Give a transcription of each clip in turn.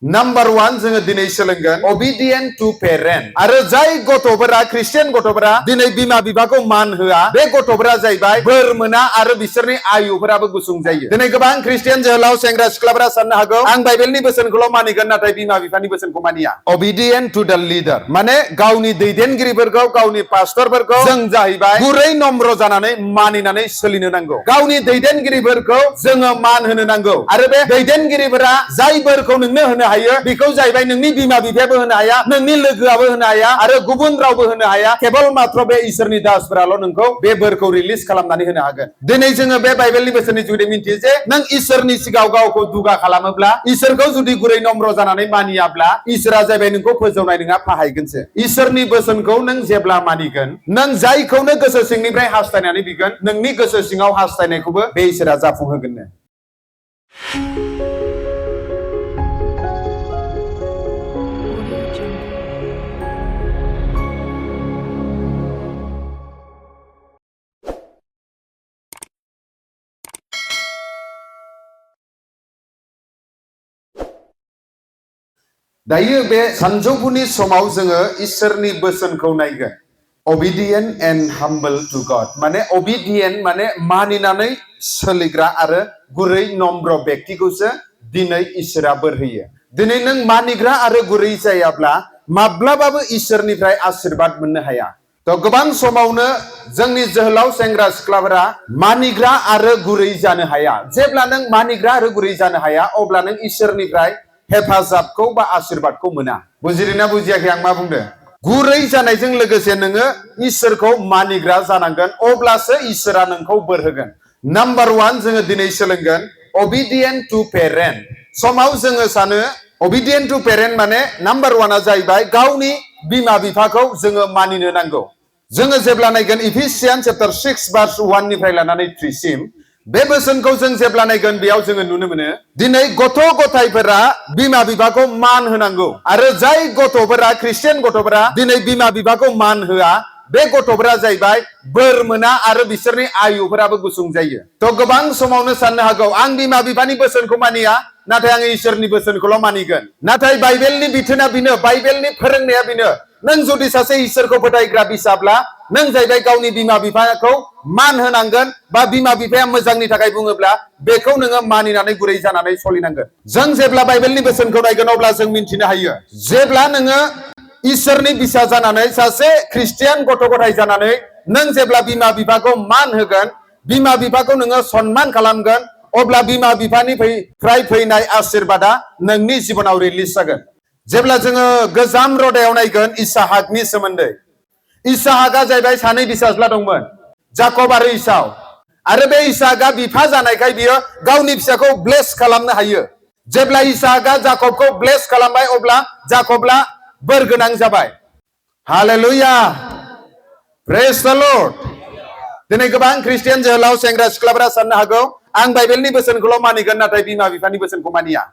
Number 1 जोङो दिनै सोलोंगोन obedient to parent आरो जाय गथ'फोरा ख्रिस्टियान गथ'फोरा दिनै बिमा बिफाखौ मान होआ बे गथ'फोरा जाहैबाय बोर मोना आरो बिसोरनि आयुफोराबो गुसुं जायो। दिनै गोबां ख्रिस्टियान जोहोलाव सेंग्रा सिख्लाफोरा साननो हागौ आं बाइबेलनि बोसोनखौल' मानिगोन नाथाय बिमा बिफानि बोसोनखौ मानिया। obedient to the leader माने गावनि दैदेनगिरिफोरखौ गावनि पास्टरफोरखौ जों जाहैबाय गुरै नम्र जानानै मानिनानै सोलिनो नांगौ। गावनि दैदेनगिरिफोरखौ जोङो मान होनो नांगौ आरो बे दैदेनगिरिफोरा जाय बोरखौ नोंनो होनो हायो बेखौ जाहैबाय नोंनि बिमा बिफायाबो होनो हाया, नोंनि लोगोआबो होनो हाया आरो गुबुन रावबो होनो हाया। केवल मात्र बे इसोरनि दासफोराल' नोंखौ बे बोरखौ रिलिज खालामनानै होनो हागोन। दिनै जोङो बे बाइबेलनि बोसोननि जुदि मिन्थियो जे नों इसोरनि सिगाङाव गावखौ दुगा खालामोब्ला, इसोरखौ जुदि गुरै नम्र जानानै मानियाब्ला इसोरा जाहैबाय नोंखौ फोजौनाय नङा, फाहायगोनसो। इसोरनि बोसोनखौ नों जेब्ला मानिगोन, नों जायखौनो गोसो सिंनिफ्राय हास्थायनानै बिगोन, नोंनि गोसो सिङाव हास्थायनायखौबो बे इसोरा जाफुंहोगोननो। दायो बे सानजौफुनि समाव जोङो इसोरनि बोसोनखौ नायगोन। obedient and humble to God माने obedient माने मानिनानै सोलिग्रा आरो गुरै नम्र बेक्तिखौसो दिनै इसोरा बोर होयो। दिनै नों मानिग्रा आरो गुरै जायाब्ला माब्लाबाबो इसोरनिफ्राय आशीर्बाद मोननो हाया। थ' गोबां समावनो जोंनि जोहोलाव सेंग्रा सिख्लाफोरा मानिग्रा आरो गुरै जानो हाया। जेब्ला नों मानिग्रा आरो गुरै जानो हाया अब्ला नों इसोरनिफ्राय हेफाजाबखौ बा आशीर्बादखौ मोना। बुजिदोंना बुजियाखै आं मा बुंदों? गुरै जानायजों लोगोसे नोङो इसोरखौ मानिग्रा जानांगोन, अब्लासो इसोरा नोंखौ बोर होगोन। नाम्बार 1 जोङो दिनै सोलोंगोन obedient to parent। समाव जोङो सानो obedient to parent माने नाम्बार 1आ जाहैबाय गावनि बिमा बिफाखौ जोङो मानिनो नांगौ। जोङो जेब्ला नायगोन इफिसियान चैप्टार 6 भार्स 1 निफ्राय लानानै 3 सिम बे बोसोनखौ जों जेब्ला नायगोन बेयाव जोङो नुनो मोनो दिनै गथ' गथायफोरा बिमा बिफाखौ मान होनांगौ आरो जाय गथ'फोरा ख्रिस्टियान गथ'फोरा दिनै बिमा बिफाखौ मान होआ बे गथ'फोरा जाहैबाय बोर मोना आरो बिसोरनि आयुफोराबो गुसुं जायो। थ' गोबां समावनो साननो हागौ आं बिमा बिफानि बोसोनखौ मानिया नाथाय आं इसोरनि बोसोनखौल' मानिगोन। नाथाय बाइबेलनि बिथोना बेनो, बाइबेलनि फोरोंनाया बेनो, नों जुदि सासे इसोरखौ फोथायग्रा बिसाब्ला नों जाहैबाय गावनि बिमा बिफाखौ मान होनांगोन बा बिमा बिफाया मोजांनि थाखाय बुङोब्ला बेखौ नोङो मानिनानै गुरै जानानै सोलिनांगोन। जों जेब्ला बाइबेलनि बोसोनखौ नायगोन अब्ला जों मिन्थिनो हायो जेब्ला नोङो इसोरनि बिसा जानानै सासे ख्रिस्टियान गथ' गथाय जानानै नों जेब्ला बिमा बिफाखौ मान होगोन, बिमा बिफाखौ नोङो सनमान खालामगोन, अब्ला बिमा बिफानिफ्राय फैनाय आशीर्बादा नोंनि जिबनाव रिलिज जागोन। जेब्ला जोङो गोजाम रदायाव नायगोन इसहाकनि सोमोन्दै, इसहाकआ जाहैबाय सानै फिसाज्ला दंमोन, जाकब आरो इसाव। आरो बे इसहाकआ बिफा जानायखाय बियो गावनि फिसाखौ ब्लेस खालामनो हायो। जेब्ला इसहाकआ जाकबखौ ब्लेस खालामबाय अब्ला जाकबआ बोर गोनां जाबाय। हालेलुया, प्रेज द लर्ड। दिनै गोबां ख्रिस्टियान जोहोलाव सेंग्रा सिख्लाफोरा साननो हागौ आं बाइबेलनि बोसोनखौल' मानिगोन नाथाय बिमा बिफानि बोसोनखौ मानिया।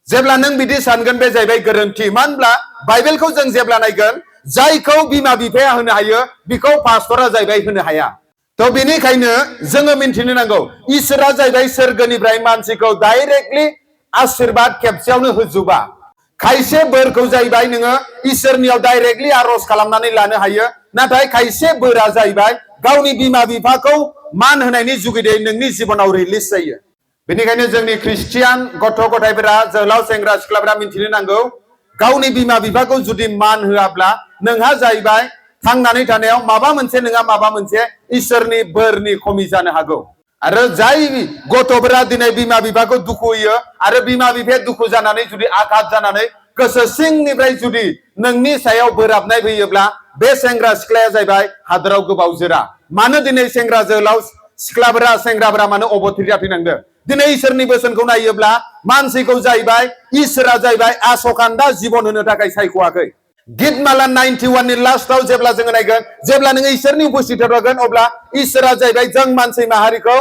जेब्ला नों बिदि सानगोन बे जाहैबाय गोरोन्थि। मानो होनब्ला बाइबेलखौ जों जेब्ला नायगोन जायखौ बिमा बिफाया होनो हायो बेखौ पास्टरा जाहैबाय होनो हाया। थ' बेनिखायनो जोङो मिन्थिनो नांगौ इसोरा जाहैबाय सोरगोनिफ्राय मानसिखौ डाइरेक्टलि आशीर्बाद खेबसेयावनो होजोबा। खायसे बोरखौ जाहैबाय नोङो इसोरनियाव डाइरेक्टलि आर'ज खालामनानै लानो हायो, नाथाय खायसे बोरा जाहैबाय गावनि बिमा बिफाखौ मान होनायनि जुगिदै नोंनि जिबनाव रिलिज जायो। बेनिखायनो जोंनि ख्रिस्टियान गथ' गथायफोरा जोहोलाव सेंग्रा सिख्लाफोरा मिन्थिनो नांगौ गावनि बिमा बिफाखौ जुदि मान होआब्ला नोंहा जाहैबाय थांनानै थानायाव माबा मोनसे नङा माबा मोनसे इसोरनि बोरनि खमि जानो हागौ। आरो जाय गथ'फोरा दिनै बिमा बिफाखौ दुखु होयो आरो बिमा बिफाया दुखु जानानै जुदि आघात जानानै गोसो सिंनिफ्राय जुदि नोंनि सायाव बोराबनाय फैयोब्ला बे सेंग्रा सिख्लाया जाहैबाय हादराव गोबाव जोरा। मानो दिनै सेंग्रा जोहोलाव सेंग्राफोरा मानो अबथिरा थैनांदों? दिनै इसोरनि बोसोनखौ नायोब्ला मानसिखौ जाहैबाय इसोरा जाहैबाय आसखान्दा जिबन होनो थाखाय सायख'वाखै। गितमाला 91 नि लास्टआव जेब्ला जोङो नायगोन जेब्ला नोङो इसोरनि उपस्थितियाव थागोन अब्ला इसोरा जाहैबाय जों मानसि माहारिखौ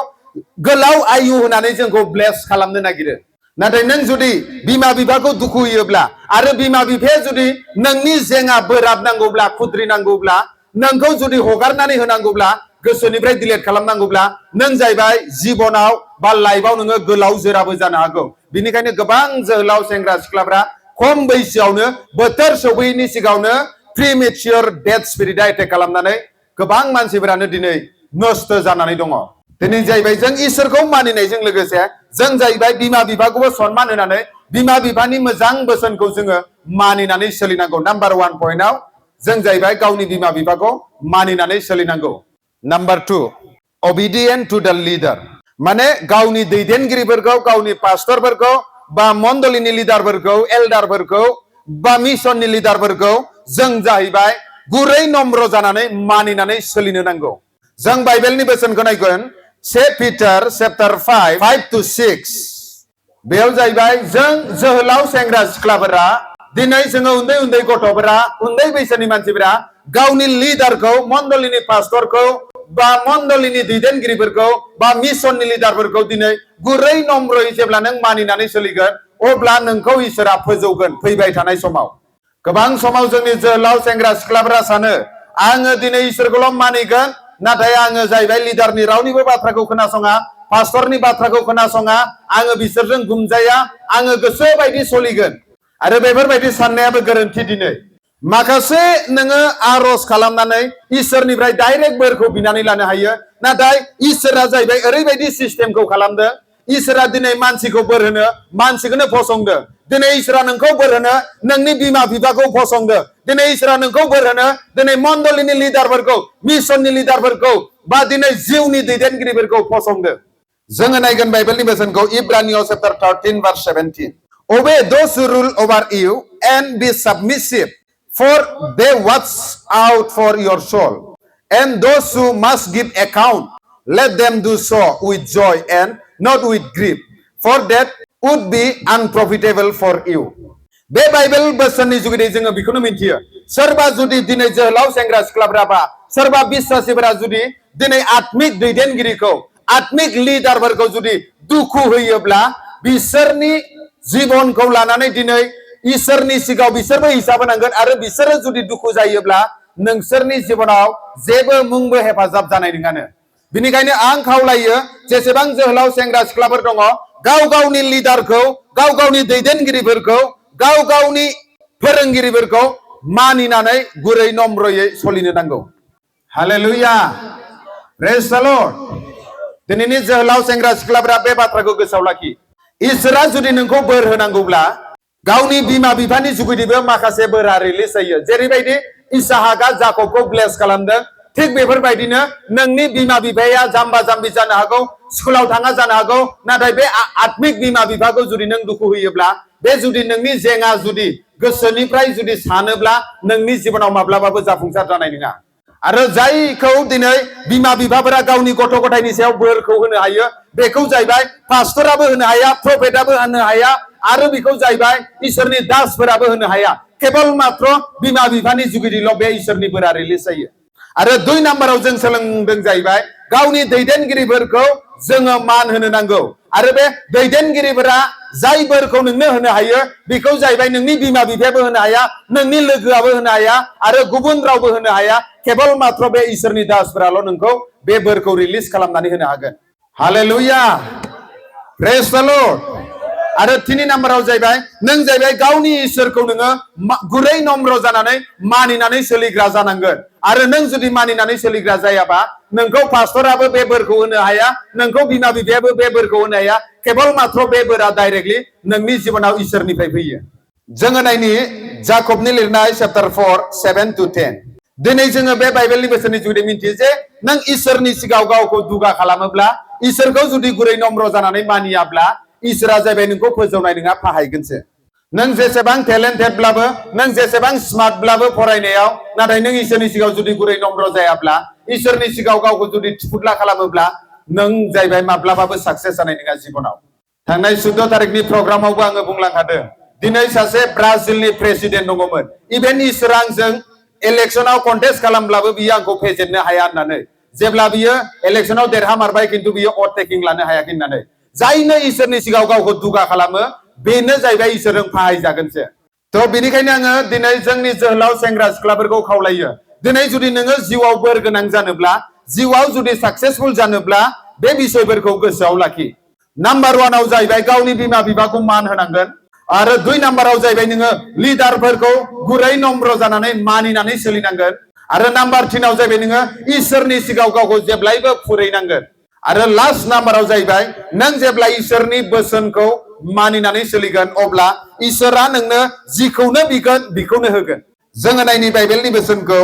गोलाव आयु होनानै जोंखौ ब्लेस खालामनो नागिरो। नाथाय नों जुदि बिमा बिफाखौ दुखु होयोब्ला आरो बिमा बिफाया जुदि नोंनि जेंना बोराबनांगौब्ला खुद्रिनांगौब्ला नोंखौ जुदि हगारनानै होनांगौब्ला गोसोनिफ्राय डिलेट खालामनांगौब्ला नों जाहैबाय जिबनाव बा लाइफआव नोङो गोलाव जोराबो जानो हागौ। बेनिखायनो गोबां जोहोलाव सेंग्रा सिख्लाफ्रा खम बैसोआवनो बोथोर सौफैयैनि सिगाङावनो प्रिमेच्योर डेथ स्पिरिटआ एटेक खालामनानै गोबां मानसिफोरानो दिनै नस्त जानानै दङ। दिनै जाहैबाय जों इसोरखौ मानिनायजों लोगोसे जों जाहैबाय बिमा बिफाखौबो सनमान होनानै बिमा बिफानि मोजां बोसोनखौ जोङो मानिनानै सोलिनांगौ। नाम्बार 1 पइन्टआव जों जाहैबाय गावनि बिमा बिफाखौ मानिनानै सोलिनांगौ। Number 2 obedient to the leader माने गावनि दैदेनगिरिफोरखौ गावनि पास्टरफोरखौ बा मण्डलीनि लिडारफोरखौ एल्डारफोरखौ बा मिशननि लिडारफोरखौ जों जाहैबाय गुरै नम्र जानानै मानिनानै सोलिनो नांगौ। जों बाइबेलनि बोसोनखौ नायगोन 2 Peter chapter 5 to 6 बेयाव जाहैबाय जों जोहोलाव सेंग्रा सिख्लाफोरा दिनै जोङो उन्दै उन्दै गथ'फोरा उन्दै बैसोनि मानसिफोरा गावनि लिडारखौ मण्डलीनि पास्टरखौ बा मण्डलीनि दैदेनगिरिफोरखौ बा मिशननि लिडारफोरखौ दिनै गुरै नम्रयै जेब्ला नों मानिनानै सोलिगोन अब्ला नोंखौ इसोरा फोजौगोन फैबाय थानाय समाव। गोबां समाव जोंनि जोहोलाव सेंग्रा सिख्लाफोरा सानो आङो दिनै इसोरखौल' मानिगोन नाथाय आङो जाहैबाय लिडारनि रावनिबो बाथ्राखौ खोनासङा पास्टरनि बाथ्राखौ खोनासङा आङो बिसोरजों गुमजाया आङो गोसो बायदि सोलिगोन। आरो बेफोरबायदि साननायाबो गोरोन्थि। दिनै माखासे नोङो आरज खालामनानै इसोरनिफ्राय डाइरेक्ट बोरखौ बिनानै लानो हायो नाथाय इसोरा जाहैबाय ओरैबायदि सिस्टेमखौ खालामदों इसोरा दिनै मानसिखौ बोर होनो मानसिखौनो फसंदों। दिनै इसोरा नोंखौ बोर होनो नोंनि बिमा बिफाखौ फसंदों। दिनै इसोरा नोंखौ बोर होनो दिनै मण्डलीनि लिडारफोरखौ मिशननि लिडारफोरखौ बा दिनै जिउनि दैदेनगिरिफोरखौ फसंदों। जोङो नायगोन बाइबेलनि बोसोनखौ इब्रानियाव chapter 13 verse 17 obey those who rule over you and be submissive for they watch out for your soul and those who must give account let them do so with joy and not with grief for that would be unprofitable for you। बे Bible बोसोननि जुगिदै जोङो बेखौनो मिथियो सोरबा जुदि दिनै जोहोलाव सेंग्रा सिख्लाफोरा बा सोरबा बिश्वासीफोरा जुदि दिनै आत्मिक दैदेनगिरिखौ आत्मिक लिडारफोरखौ जुदि दुखु होयोब्ला बिसोरनि जीबनखौ लानानै दिनै इसोरनि सिगाङाव बिसोरबो हिसाब होनांगोन आरो बिसोरो जुदि दुखु जायोब्ला नोंसोरनि जिबनाव जेबो मुंबो हेफाजाब जानाय नङानो। बिनिखायनो आं खावलायो जेसेबां जोहोलाव सेंग्रा सिख्लाफोर दङ गाव गावनि लिडारखौ गाव गावनि दैदेनगिरिफोरखौ गाव गावनि फोरोंगिरिफोरखौ मानिनानै गुरै नम्रयै सोलिनो नांगौ। हालेलुया प्रेज द लर्ड। दिनैनि जोहोलाव सेंग्रा सिख्लाफोरा बे बाथ्राखौ गोसोआव लाखि इसोरा जुदि नोंखौ बोर होनांगौब्ला गावनि बिमा बिफानि जुगिदिबो माखासे बोरा रिलिज जायो। जेरैबायदि इसहाकआ जाकबखौ ब्लेस खालामदों थिग बेफोरबायदिनो नोंनि बिमा बिफाया जाम्बा जाम्बि जानो हागौ स्कुलाव थाङा जानो हागौ नाथाय बे आत्मिक बिमा बिफाखौ जुदि नों दुखु होयोब्ला बे जुदि नोंनि जेंना जुदि गोसोनिफ्राय जुदि सानोब्ला नोंनि जिबनाव माब्लाबाबो जाफुंसार जानाय नङा। आरो जायखौ दिनै बिमा बिफाफोरा गावनि गथ' गथायनि सायाव बोरखौ होनो हायो बेखौ जाहैबाय पास्टराबो होनो हाया प्रफेटआबो होनो हाया आरो बेखौ जाहैबाय इसोरनि दासफोराबो होनो हाया केवल मात्र बिमा बिफानि जुगिदिल' बे इसोरनि बोरा रिलिज जायो। आरो 2 नाम्बाराव जों सोलोंदों जाहैबाय गावनि दैदेनगिरिफोरखौ जोङो मान होनो नांगौ आरो बे दैदेनगिरिफोरा जाय बोरखौ नोंनो होनो हायो बेखौ जाहैबाय नोंनि बिमा बिफायाबो होनो हाया नोंनि लोगोआबो होनो हाया आरो गुबुन रावबो होनो हाया केवल मात्र बे इसोरनि दासफोराल' नोंखौ बे बोरखौ रिलिज खालामनानै होनो हागोन। हालेलुया प्रेज द लर्ड। आरो 3 नाम्बाराव जाहैबाय नों जाहैबाय गावनि इसोरखौ नोङो गुरै नम्र जानानै मानिनानै सोलिग्रा जानांगोन आरो नों जुदि मानिनानै सोलिग्रा जायाबा नोंखौ पास्टराबो बे बोरखौ होनो हाया नोंखौ बिमा बिफायाबो बे बोरखौ होनो हाया केवल मात्र बे बोरा डाइरेक्टलि नोंनि जिबनाव इसोरनिफ्राय फैयो। जोङो नायनि जाकबनि लिरनाय चैप्टर 4 7 to 10 दिनै जोङो बे बाइबेलनि बोसोननि जुगिदै मिथियो जे नों इसोरनि सिगाङाव गावखौ दुगा खालामोब्ला इसोरखौ जुदि गुरै नम्र जानानै मानियाब्ला इसोरा जाहैबाय नोंखौ फोजौनाय नङा फाहायगोनसो। नों जेसेबां टेलेन्टेडब्लाबो नों जेसेबां स्मार्टब्लाबो फरायनायाव नाथाय नों इसोरनि सिगाङाव जुदि गुरै नम्र जायाब्ला इसोरनि सिगाङाव गावखौ जुदि थिफुदला खालामोब्ला नों जाहैबाय माब्लाबाबो साक्सेस जानाय नङा जिबनाव। थांनाय 14 तारिखनि प्रग्रामावबो आङो बुंलांखादों दिनै सासे ब्राजिलनि प्रेसिडेन्ट दङमोन इभेन इसोरा आंजों इलेक्शनाव कन्टेस्ट खालामब्लाबो बियो आंखौ फेजेननो हाया होननानै जेब्ला बियो इलेक्शनाव देरहामारबाय खिन्थु बियो अभारटेकिं लानो हायाखै होननानै जायनो इसोरनि सिगाङाव गावखौ दुगा खालामो बेनो जाहैबाय इसोरजों फाहायजागोनसो। थ' बेनिखायनो आङो दिनै जोंनि जोहोलाव सेंग्रा सिख्लाफोरखौ खावलायो दिनै जुदि नोङो जिउआव बोर गोनां जानोब्ला जिउआव जुदि साक्सेसफुल जानोब्ला बे बिसयफोरखौ गोसोआव लाखि। नाम्बार 1आव जाहैबाय गावनि बिमा बिफाखौ मान होनांगोन आरो 2 नाम्बाराव जाहैबाय नोङो लिडारफोरखौ गुरै नम्र जानानै मानिनानै सोलिनांगोन आरो नाम्बार 3 आव जाहैबाय नोङो इसोरनि सिगाङाव गावखौ जेब्लायबो फुरैनांगोन आरो लास्ट नाम्बाराव जाहैबाय नों जेब्ला इसोरनि बोसोनखौ मानिनानै सोलिगोन अब्ला इसोरा नोंनो जिखौनो बिगोन बिखौनो होगोन जोङो नायनि बाइबेलनि बोसोनखौ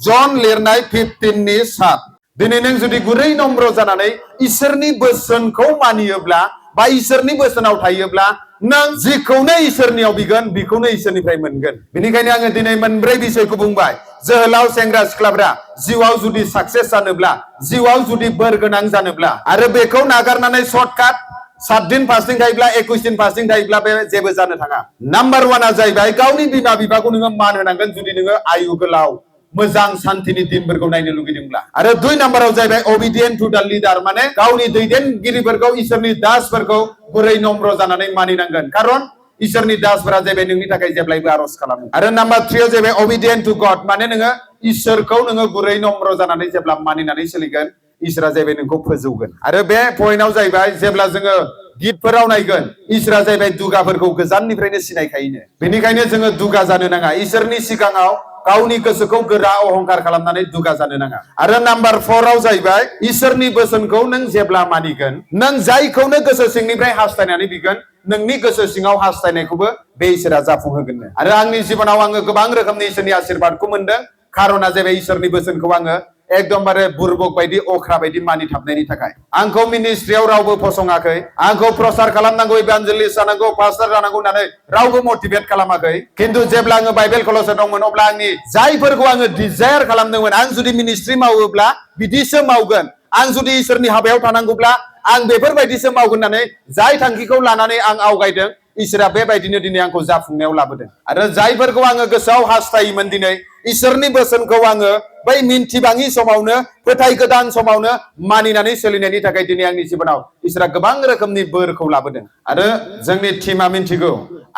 जन लिरनाय 15 नि 7 दिनै नों जुदि गुरै नम्र जानानै इसोरनि बोसोनखौ मानियोब्ला बा इसोरनि बोसोनाव थायोब्ला नों जिखौनो इसोरनियाव बिगोन बिखौनो इसोरनिफ्राय मोनगोन बेनिखायनो आङो दिनै मोनब्रै बिषयखौ बुंबाय जोहोलाव सेंग्रा सिख्लाफ्रा जिउआव जुदि साक्सेस जानोब्ला जिउआव जुदि बोर गोनां जानोब्ला आरो बेखौ नागारनानै शर्टकाट 7 दिन फास्टिं थायोब्ला 21 दिन फास्टिं थायोब्ला बे जेबो जानो थाङा नाम्बार 1 आ जाहैबाय गावनि बिमा बिफाखौ नोङो मान होनांगोन जुदि नोङो आयु गोलाव मोजां शान्तिनि दिनफोरखौ नायनो लुगैदोंब्ला आरो 2 नाम्बाराव जाहैबाय ओबिडियेन्ट टु द लिडार माने गावनि दैदेनगिरिफोरखौ इसोरनि दासफोरखौ गुरै नम्र जानानै मानिनांगोन खारन इसोरनि दासफोरा जाहैबाय नोंनि थाखाय जेब्लायबो आरज खालामो आरो नाम्बार 3 आव जाहैबाय ओबिडियेन्ट टु गड माने नोङो इसोरखौ नोङो गुरै नम्र जानानै जेब्ला मानिनानै सोलिगोन इसोरा जाहैबाय नोंखौ फोजौगोन आरो बे पइन्टआव जाहैबाय जेब्ला जोङो गितफोराव नायगोन इसोरा जाहैबाय दुगाफोरखौ गोजाननिफ्रायनो सिनायखायोनो बेनिखायनो जोङो दुगा जानो नाङा इसोरनि सिगाङाव गावनि गोसोखौ गोरा अहंकार खालामनानै दुगा जानो नाङा आरो नाम्बार 4 आव जाहैबाय इसोरनि बोसोनखौ नों जेब्ला मानिगोन नों जायखौनो गोसो सिंनिफ्राय हास्थायनानै बिगोन नोंनि गोसो सिङाव हास्थायनायखौबो बे इसोरा जाफुंहोगोननो आरो आंनि जिबनाव आङो गोबां रोखोमनि इसोरनि आशीर्बादखौ मोनदों खारना जाहैबाय इसोरनि बोसोनखौ आङो एकदमबारे बुरबक बायदि अख्रा बायदि मानिथाबनायनि थाखाय आंखौ मिनिस्ट्रियाव रावबो फसङाखै आंखौ प्रचार खालामनांगौ इभान्जेलिस्ट जानांगौ पास्टर जानांगौ होननानै रावबो मटिभेट खालामाखै खिन्थु जेब्ला आङो बाइबेल कलेजाव दंमोन अब्ला आंनि जायफोरखौ आङो डिजायार खालामदोंमोन आं जुदि मिनिस्ट्रि मावोब्ला बिदिसो मावगोन आं जुदि इसोरनि हाबायाव थानांगौब्ला आं बेफोरबायदिसो मावगोन होननानै जाय थांखिखौ लानानै आं आवगायदों इसोरा बेबायदिनो दिनै आंखौ जाफुंनायाव लाबोदों आरो जायफोरखौ आङो गोसोआव हास्थायोमोन दिनै इसोरनि बोसोनखौ आङो बै मिन्थिबाङि समावनो फोथाय गोदान समावनो मानिनानै सोलिनायनि थाखाय दिनै आंनि जिबनाव इसोरा गोबां रोखोमनि बोरखौ लाबोदों आरो जोंनि टीमा मिन्थिगौ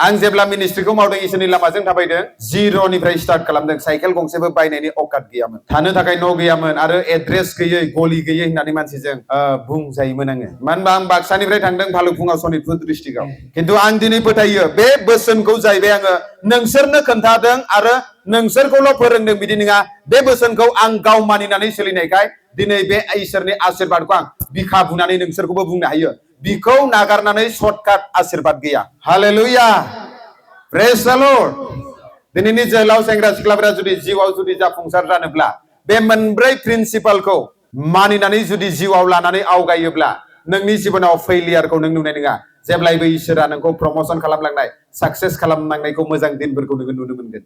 आं जेब्ला मिनिस्ट्रिखौ मावदों इसोरनि लामाजों थाबायदों 0 निफ्राय स्टार्ट खालामदों साइकेल गंसेबो बायनायनि औकात गैयामोन थानो थाखाय न' गैयामोन आरो एड्रेस गैयै गलि गैयै होननानै मानसिजों बुंजायोमोन आङो मानो होनबा आं बाक्सानिफ्राय थांदों भालुकफुङाव सनितपुर डिस्ट्रिक्टआव खिन्थु आं दिनै फोथायो बे बोसोनखौ जाहैबाय आङो नोंसोरनो खोन्थादों आरो नोंसोरखौल' फोरोंदों बिदि नङा बे बोसोनखौ आं गाव मानिनानै सोलिनायखाय दिनै बे इसोरनि आशीर्बादखौ आं बिखा बुनानै नोंसोरखौबो बुंनो हायो बिखौ नागारनानै शर्टकाट आशीर्बाद गैया हालेलुया प्रेज द लर्ड दिनैनि जोहोलाव सेंग्रा सिख्लाफोरा जुदि जिउआव जुदि जाफुंसार जानोब्ला बे मोनब्रै प्रिन्सिपालखौ मानिनानै जुदि जिउआव लानानै आवगायोब्ला नोंनि जिबनाव फेलियारखौ नों नुनाय नङा जेब्लायबो इसोरा नोंखौ प्रमोशन खालामलांनाय साक्सेस खालामलांनायखौ मोजां दिनफोरखौ नोङो नुनो मोनगोन